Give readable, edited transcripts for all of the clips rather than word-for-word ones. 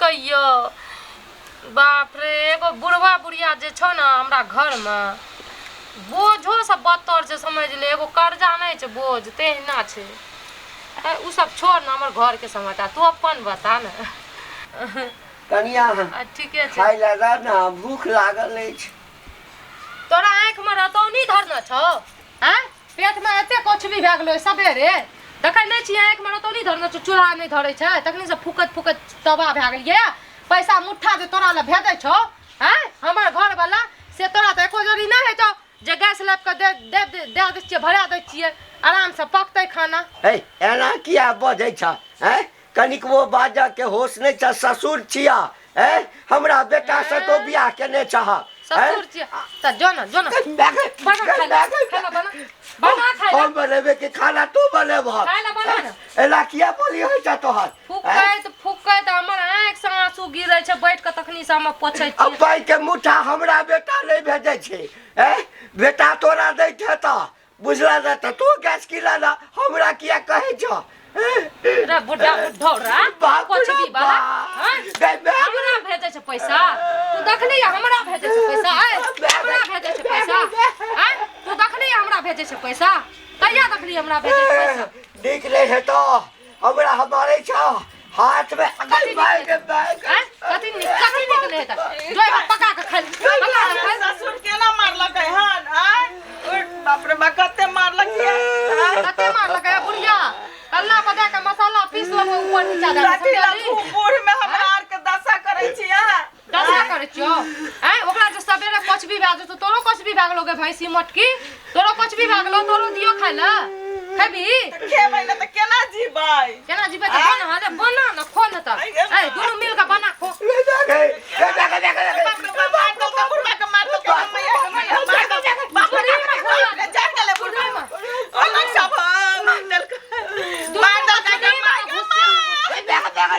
कहियो। बाप रे, एगो बुढ़वा बुढ़िया जे छौ ने हमरा घरमे, बोझो से बदतर छै, समझ ले। एगो कर्जा नहि छै, बोझ तेहना छै। ए, उ सब छोड़ ने हमर घरके समाचार, तू अपन बता ने। कनिया, आ, ठीके छै। खाय लए दऽ ने, भूख लागल अछि। तोरा आँखिमे रतौनी धरने छौ? आँय, पेटमे एते कछुबी भए गेलो सबेरे, देखै नहि छी? आँखिमे रतौनी धरने छौ, चूल्हा नहि धरै छै, तखनी से फुकैत फुकैत तबाह भए गेलियै। पैसा मुट्ठा जे तोरा लए भेजै छौ, आँय, हमर घरवला, से तोरा तऽ एको जोड़ी नहि हेतौ जे गैस लाबि कऽ दे दे दए दै छियै, भरा दै छियै, आरामसँ पकतै खाना। हे, एना किया बजै छह? आँय, कनिकबो बाजऽ के होश नहि छह? ससुर छिया, आँय, हमरा बेटा से तो बियाह केने छह। ससुर छियै तऽ जो ने, जो ने, बना खाय ला, खाय ला बना, बना खाय ला। हम बनेबे कि खाना तू बनेबह? खाय ला बना ने। एना किया बोली होइ छ तोहर? फुकैत फुकैत हमर आँखि से आंसू गिरै छै, बैठ कऽ तखनी से हम पोछै अब छियै। पाइ के मुठा हमरा बेटा नहि भेजै छै, ए बेटा तोरा दैत हेतह, बुझला ने? तऽ तू गैस किला ना, हमरा किया कहै छ? रे बुढ़ा बुढ़ौरा, बाप रे कोचबी वाला, बाप। हाँ? गै माय। हमरा भेजै छै पैसा? तू देखली हमरा भेजै छै पैसा? ऐ, हमरा भेजै छै पैसा? आँय, तू देखली हमरा भेजै छै पैसा? कहिया देखली हमरा भेजै छै पैसा? नीक नहि हेतौ, हमरा हमारे छ हाथ में। कथी नीक हेतै? आँय, कथी नीक नहि हेतै? जो एगो पका के खाइ, पका के खाइ। ससुर केना मारलकै हन? आय, ओय बाप रे बा, कते मारलक ये? आय, कते मारलकै बुढ़िया? कल्ला पर दए के मसाला पीस लेबै, ऊपर नीचा दए के। कथी ला समझली? बूढ़ में हमरा आर के दशा करै छी अहाँ? दशा करै छियौ? आँय, ओकरा जे सबेरे कचबी भए जेतौ, तोरो कचबी भए गेलौ गे भैंसी मोटकी, तोरो कचबी भए गेलौ, तोरो दियौ खाय लए, खेबही? तऽ खेबै ने तऽ केना जीबै? केना जीबै? तऽ बना ने, बना ने, खो ने तऽ। ऐ, दुनू मिल कऽ बना, खो। बाप रे बाप, मार देलकै बुढ़बा के, मार देलकै, मैया गे मैया, मार देलकै। बाप रे बाप रे, जान गेलै बुढ़बा। ओ लग सब मार देलकै, मार देलकै गे माय गे माय। माय गे माय,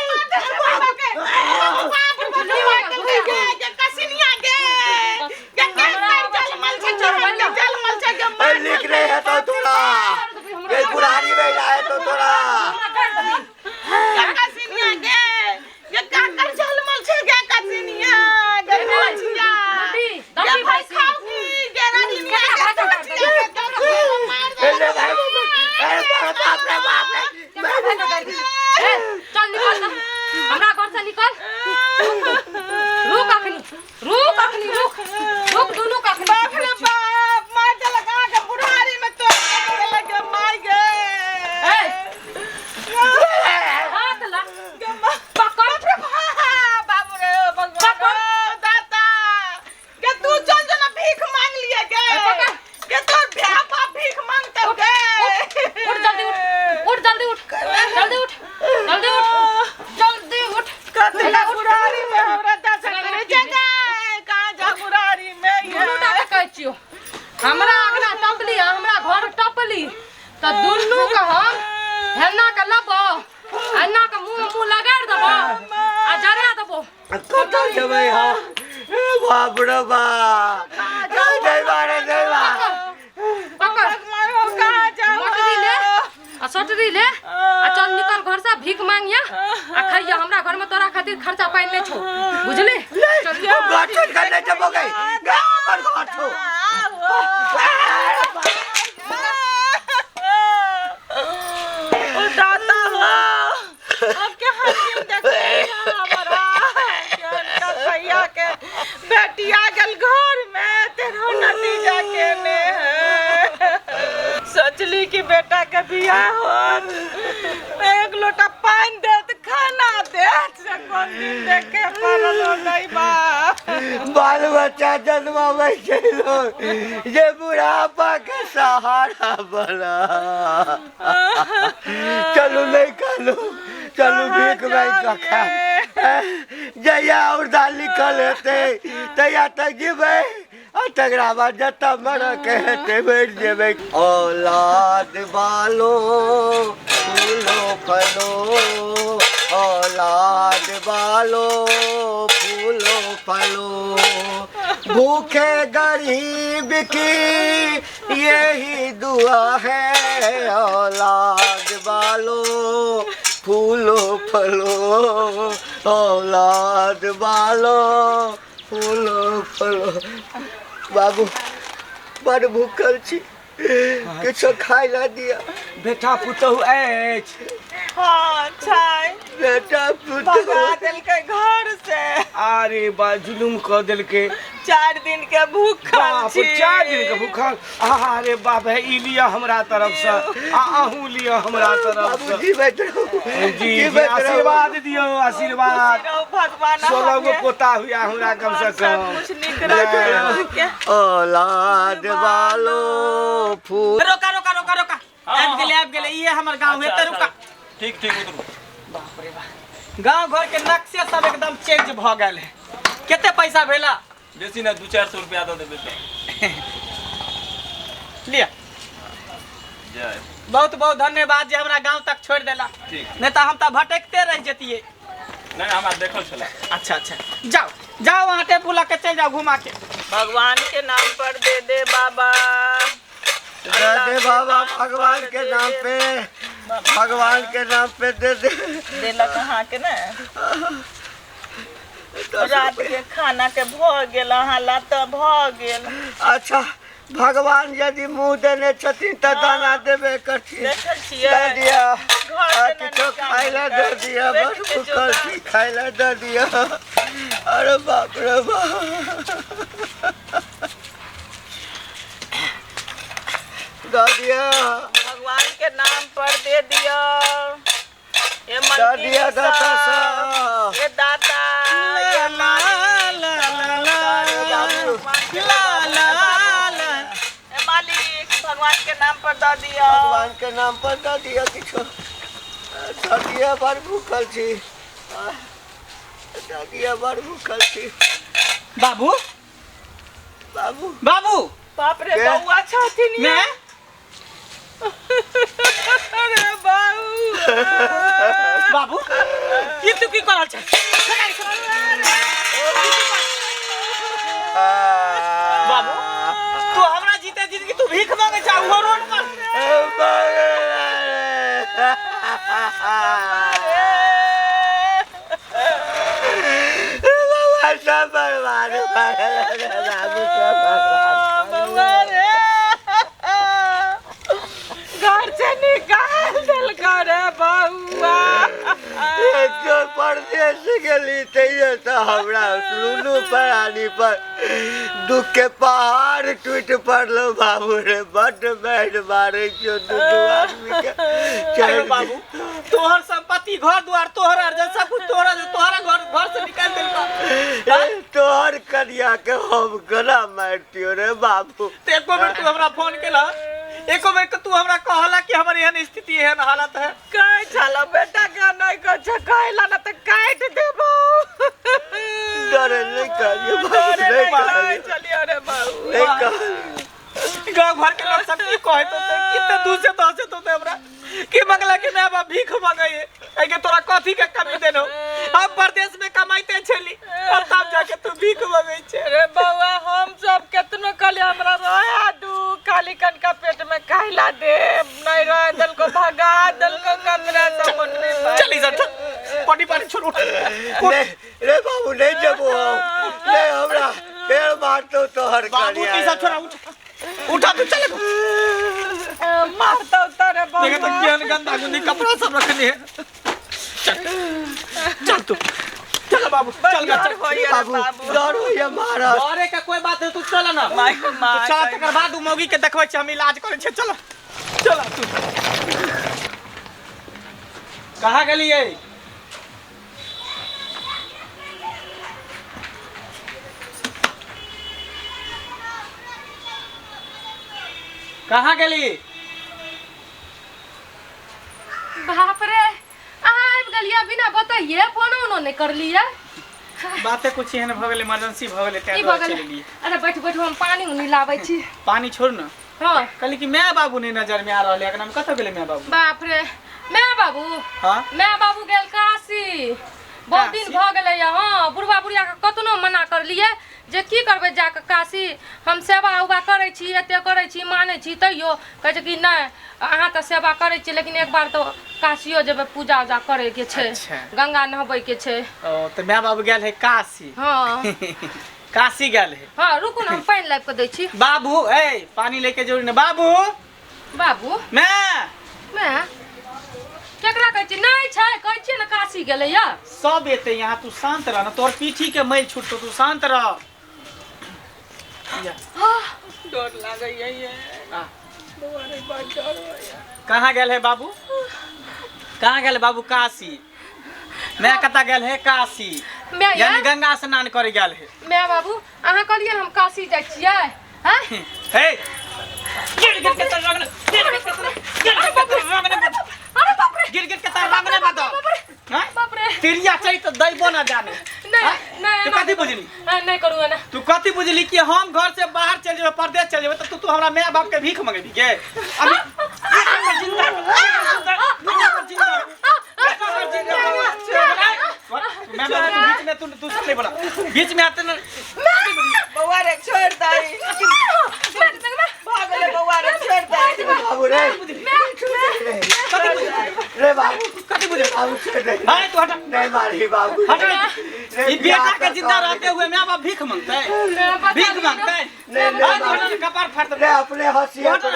मार देलकै बुढ़बा के। बाप रे बाप, मार देलकै गे, गे कसिनिया गे। गे के कर जलमल छै चोरबा के, जलमल छै गे, मार नीक नहि हेतौ तोरा, ये बुढ़ारी में हेतौ तोरा। गे कसिनिया गे, गे काकर जलमल छै गे कसिनिया गे, भोजिया दबी, गे दबी भाई भैंसी। खाओ की गे रानिया गे, भोजिया गे, मार ए ले भाई, अरे बाप रे बाप रे। ए, चल निकल तऽ, हमरा घर से निकल। रुक अखनी, रुक अखनी, रुक रुक, दुनू के अखनी। बाप रे बाप, मार देलक अहाँके बुढ़ारी में, तोड़ देलक गे माय गे। ए, हाथ ला गे माय। पकड़। बाप रे बाप, बाप रे भगवान। पकड़। ओ दाता गे, तू चल जो ना, भीख मांग लिए गे। ए, पकड़। गे तोर भ्या बाप भीख मांगतौ गे। उठ, जल्दी उठ, उठ, जल्दी उठ, जल्दी उठ, जल्दी उठ, जल्दी उठ। कथी ला बुढ़ारी में हमरा दशा करे छै गे? कहाँ जा बुढ़ारी में ये? दुनू टा के कहै छियौ, हमरा अगना टपली आ हमरा घर टपली तऽ दुनू के हम हेना के लेबो, एना के मुँह मुँह लगाड़ देबो आ जरा देबो। कतऽ जेबै हम? बाप रे बाप, जय बारे जय बा। पकड़। मारो, कहाँ जाओ? मोटरी ले आ सोटरी ले आ चल, निकल घर से, भीख मांगिया आ खइया। हमरा घर में तोरा खातिर खर्चा पानी नहीं छौ, बुझली? चल। हम घर छोड़ के नहीं जेबो गे, गे हमर घर छौ। ओ दाता हो, अब के हम देखै हमरा के के बेटिया गेल घर में, तेरो नतीजा के ने है। सोचली कि बेटा के बियाह होत, एक लोटा पानि देत, खाना देत, से कोन दिन देखे पड़ल हो नहीं बा। बाल बच्चा जन्माबै छै लोग जे बुढ़ापा के सहारा बना। चलू, नहीं कहलू, चलू भीख मांगि कऽ खायब। जहिया औरदा लिखल हेतै तहिया तक जीबै आ तकरा बाद जतऽ मरऽ के हेतै मरि जेबै। औलाद वालो फूलो फलो, औलाद वालो फूलो फलो, भूखे गरीब की यही दुआ है, औलाद वालो फूलो फलो, औलाद वालो फूलो फलो। बाबू बड़ भूखल छी, किछो खाय ला दिया। बेटा पुतहु अछि? हाँ छै। बेटा पुतहु भगा देलकै घर से। अरे बा जुलुम कऽ देलकै। 4 दिन के भूखल बाप, छी। 4 दिन के भूखल। अरे बाप हे, ई लिअ हमरा तरफ से आ अहूँ लिअ हमरा तरफ बाबू से। जीवैत रहू, जी जी, जीवैत रहू। आशीर्वाद दियौ, आशीर्वाद। खुशी रहू, भगवान 16 गो अहाँके पोता हुआ हमरा कम से सब कम। कुछ नीक रखे अहाँके। औलाद वालो फूल। रोका रोका रोका रोका, आबि गेलै आबि गेलै, इहे हमर गाँव है। तऽ रुका। ठीक ठीक, उतरू। बाप रे बाप, गाँव घर के नक्शे सब एकदम चेंज भऽ गेल है। कते पैसा भेला? बेसी ना, 2-4 सौ रुपया दऽ देबै तऽ। लिअ। जय। बहुत बहुत धन्यवाद जे हमरा गाँव तक छोड़ि देला। ठीक। नहीं तऽ हम तऽ भटकते रहि जतियै। नहीं, हमरा देखल छला। अच्छा अच्छा, जाओ जाओ, वहाँ टेम्पू लऽ के चलि जाओ घुमा के। भगवान के नाम पर दे दे बाबा, दे दे बाबा, भगवान के नाम पे, भगवान के नाम पे दे दे। देलक अहाँके ने रात के खाना के भऽ गेल, अहाँ ला तऽ भऽ गेल। अच्छा, भगवान यदि मुँह देने छथिन तऽ दाना देबे करथिन। देखै छियै? दे दिया। घर आ से ना किछो निकाल खाय ला दे देलकै। दिया, पेट बस के भूखल जोगाड़। छी, खाय ला दे दिया। अरे बाप रे बाप, दे दिया। भगवान के नाम पर दे दिया। ये दे मनकी दिया दाता सब, साहब। ये दाता, ये ला ला ला ला ला ला ला। ए मालिक, भगवान के नाम पर दे दिया। भगवान के नाम पर दे दिया, किछो दे दिया, बड़ भूखल छी, दे दिया, बड़ भूखल छी। बाबू बाबू बाबू, बाप रे, के? बौआ छथिन ये। मैं अरे बाबू, बाबू ई तू की कर रहल छै? बाबू तू हमरा जीते जिंदगी तू भीख मांगे छै उहो रोड पर। बाबा सब बर्बाद भऽ गेल, बाबू सब बर्बाद। बौआ रे, घर से निकाल देलका रे बौआ। जो परदेश गेली तैयो तऽ हमरा दुनू प्राणी पर दुख के पहाड़ टूटि पड़लो बाबू रे, बड्ड मारि मारै छौ दुनू आदमी के। अरे बाबू, तोहर संपत्ति, घर द्वार, तोहर अर्जन, सब कुछ तोहर, तोहरा घर घर से निकाल देलका। तोहर कनिया के हम गला मारतियो रे बाबू। तो एको बेर तू हमरा फोन केला, एको बेर के तू हमरा कहला कि हमर एहन स्थिति एहन हालत है? कहै छलो बेटा के नहि कहै छै, कहला ना तऽ काटि देबौ। डरे नहि कहलियो बाबू, डरे नहि नहि कहै कहलियो, छलियै रे बाबू। नहि कहलियो। गाँव घर के लोग सब की कहत होते, कितने दूर से तो हंसत होते हमरा कि मंगला के माय बाप भीख मांगे है, के तोरा कथी के कमी देनो, हम परदेश में कमाइते छली और तब जाके तू भीख मांगे छे। रे बौआ, हम सब केतनो कहलियै हमरा रहे दू, खाली कनका पेट में खाइला दे, नहीं रहे देलको, भगा देलको कमरा से मोटरी पर। चल इधर चल, पानी पानी छोड़, उठ उठ। नहीं रे बाबू, नहीं जबो हम, नहीं हमरा फेर मारतो तोहर बाबू कनिया। तू सब छोड़ा, उठ उठा तू, चल। मारतौ तोरे देखे तो बौआ। केहन गंदा गुंदी कपड़ा सब रखने है। चल चल तू, चल बाबू, चल डर चल। होइए रे बाबू बाबू। डर होइए महाराज। डरे के कोई बात नहीं, तू चल ना। माय तू माय चल, तकर बाद उ मौगी के देखबै छी, हम इलाज करै छियै। चल चल तू। कहाँ गेलियै? कहाँ गेली? बाप रे, अहाँ आबि गेलियै बिना बतैये, फोनो उनो नहि करलियै। बाते कुछ एहन भऽ गेलै, इमरजेंसी भऽ गेलै, की तें भऽ दुआरे गेलै? चलि एलियै। अरे बैठ बैठ, हम पानी उनी लाबै छी। पानी छोड़ न। हाँ। कहली कि my बाबू नहीं नजर में आ रहल है, एकरा में कतऽ गेलै my बाबू? बाप रे, my बाबू? हाँ। My बाबू गेल काशी, बहुत दिन भऽ गेलै हँ। बुढ़बा बुढ़ियाके कतनो मना करलियै जे की करबै जाकऽ काशी, हम सेवा उवा करै छी, एते करै छी, मानै छी, तैयो कहै छै कि नहि अहाँ तऽ सेवा करै छी, लेकिन एक बार तऽ काशियो जेबै, पूजा उजा करैके छै। अच्छा। गंगा नहबैके छै। ओ तऽ माय बाबू गेल है काशी? हँ, काशी गेल है। हँ, रुकू ने, हम पानि लाबि कऽ दै छी। बाबू ए, पानी लेके जरूरी ने बाबू। बाबू माय माय केकरा कहै छी? नहि छै, कहै छियै ने काशी गेलै या। सब एते यहाँ, तू शांत रह ना, तोहर पीठी के मैल छूटतो, तू शांत रह। डर लागैया ये। आ, बौआ रे, बड़ डर होइया। कहाँ गेल है बाबू? कहाँ गेल बाबू? काशी। मैं कतऽ गेल है? काशी। माय यानी गंगा स्नान करे गेल है। माय बाबू, अहाँ कहलियै हम काशी जाइ छियै? हैं? हे, गिर गिर के तर रंगने, गिर गिर के तर, गिर गिर के तर रंगने, अरे बाप रे, गिर गिर के तर रंगने बता। हैं? बाप रे, तिरिया चाहिए तो दैबो ना जाने। नहीं हैं? नहीं, तू एना कथी बुझली? नहीं करू एना। तू कथी बुझली कि हम घर से बाहर चल जेबै, परदेश चल जेबै, तऽ तू हमरा माय बाप के भीख मंगेबी के? अभी बेटा पर जिंदा, बेटा पर जिंदा, बेटा पर जिंदा, मैं बीच में तू तू नहीं बोला, बीच में आते ना। बौआ रे, छोड़ दही, भऽ गेलै बौआ रे, छोड़ दही। बाबू रे, कथी बुझली? रे बाबू, कथी बुझली? बाबू छोड़ दे। हाय, तू हट। नहीं मारी बाबू। हट। रे, ई बेटा के बियाह जिंदा तऽ रहते हुए माय बाप भीख मांगते, बचा भीख लियौ। मांगते? नहीं नहीं हाय, तू बाबू। हट ना, कपार फाड़ रे दे। अपने हंसी है तो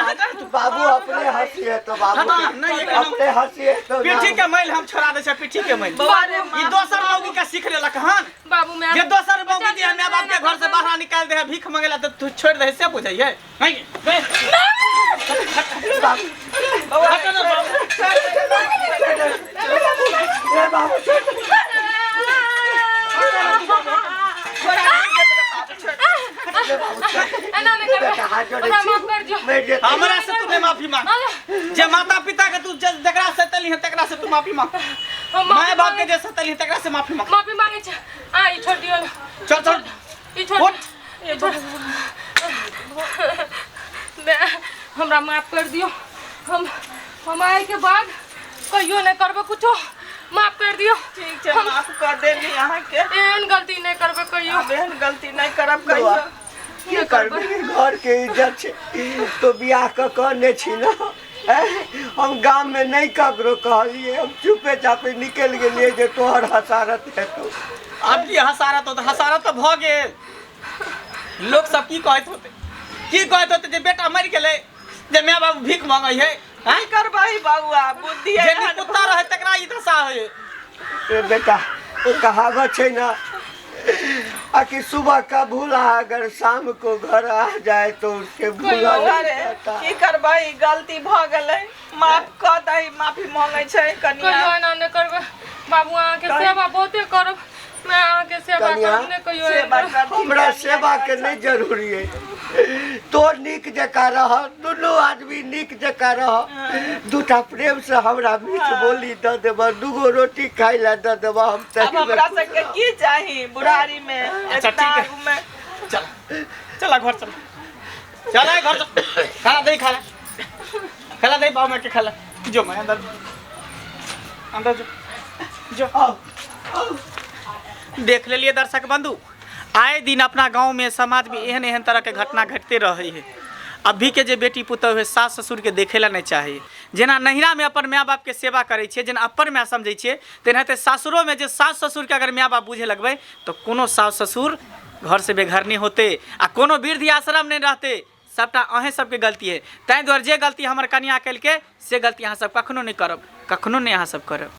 बाबू, अपने हंसी है तो बाबू, हट, नहीं, एक अपने हंसी है तो पीठी के मैल हम छोड़ा दे छै, पीठी के मैल। बौआ रे, ई दोसर मौगी के सीख लेलक हन। बाबू मैं जे दोसर मौगी जे माय बाप के घर से बाहर निकाल दे है, भीख मंगेला तऽ तू छोड़ दे से बुझैये? नहीं नहीं, बाबू, बौआ हट ना बाबू। रे बाबू छोड़ दे। एना नहि करबै। बेटा हाथ जोड़ै हमरा छी। माफ कर दियौ। मरि जेतै। हमरा से तू नहीं माफी मांग। जे माता पिता के तू जकरा से तली है तकरा से तू माफी मांग। हम माय बाप के माफी जे सतली है तकरा से माफी मांग। माफी मांगे छी। आ ई छोड़ दियौ ने। चल चल, ई छोड़ उठ। ई छोड़। मैं हमरा माफ कर दियौ। हम आए के बाद कहियो नहि करबै कुछो। माफ कर दियौ। ठीक छै, माफ कऽ देली अहाँके। एहन गलती नहि करबै कहियो। आब एहन गलती नहि करब कहियो। की करबै, घर के इज्जत छै तो बियाह कऽ कऽ छी ने। हम गाम में नहीं ककरो कहलिए, हम चुपे चापे निकल गेलिए जे तोहर हसारत हेतौ। आब की हसारत होतै? हसारत तऽ भऽ गेल। लोक सब की कहैत होतै? की कहैत होतै जे बेटा मरि गेलै, जे माय बाबू भीख मांगै है? की करबै बौआ, बुद्धि जे एहन निकुत्ता रहै तकरा ई दशा होइ। रे बेटा, ओ कहावत छै ना आ कि सुबह का भूला अगर शाम को घर आ जाए तो उसके भूला बौआ नहीं रे, जाता। की करबै, गलती भऽ गेलै, माफ कऽ दही, माफी मांगै छै कनिया। कहियो एना नहि करबै बाबू। अहाँके सेवा बहुते करब मैं, अहाँके सेवा कनिया, करब, नहि कहियो एहन सेवा करब। करथिन हमरा कनिया। सेवा के नहीं जरूरी है, तो नीक जकाँ रह, दुनू आदमी नीक जकाँ रह, दूटा प्रेम से हमरा मीठ बोली दऽ देबह, दूगो रोटी खाइ लए दऽ देबह, हम अब तही में हमरा खुश सबके रहब। की चाही बुढ़ारी में? अच्छा, इतना ठीक है। आगू में चल चल, घर चल, चल घर चल। खाना दही खा ले, खाना दही बाबू मैं के खा ले। जो मैं अंदर, अंदर जो जो। आउ, देख लेलिए दर्शक बंधु, आए दिन अपना गांव में समाज में एहन एहन तरह के घटना घटते रहे है। अभी के जे बेटी पुतहु है, सास ससुर के देखे ला नहीं चाहे। जेना नहिरा में अपन माय बाप के सेवा करै छियै, जेना अपन माय समझै छियै, तेनाहिते सासुरो में जे सास ससुर के अगर माय बाप बुझे लगबै तऽ कोनो सास ससुर घर से बेघर नहि होते आ कोनो वृद्ध आश्रम नहि रहते। सबटा अहें सबके गलती है। ताहि दुआरे जे गलती हमर कनिया केलकै से गलती अहाँ सब कखनो नहि करब, कखनो नहि अहाँ सब करब।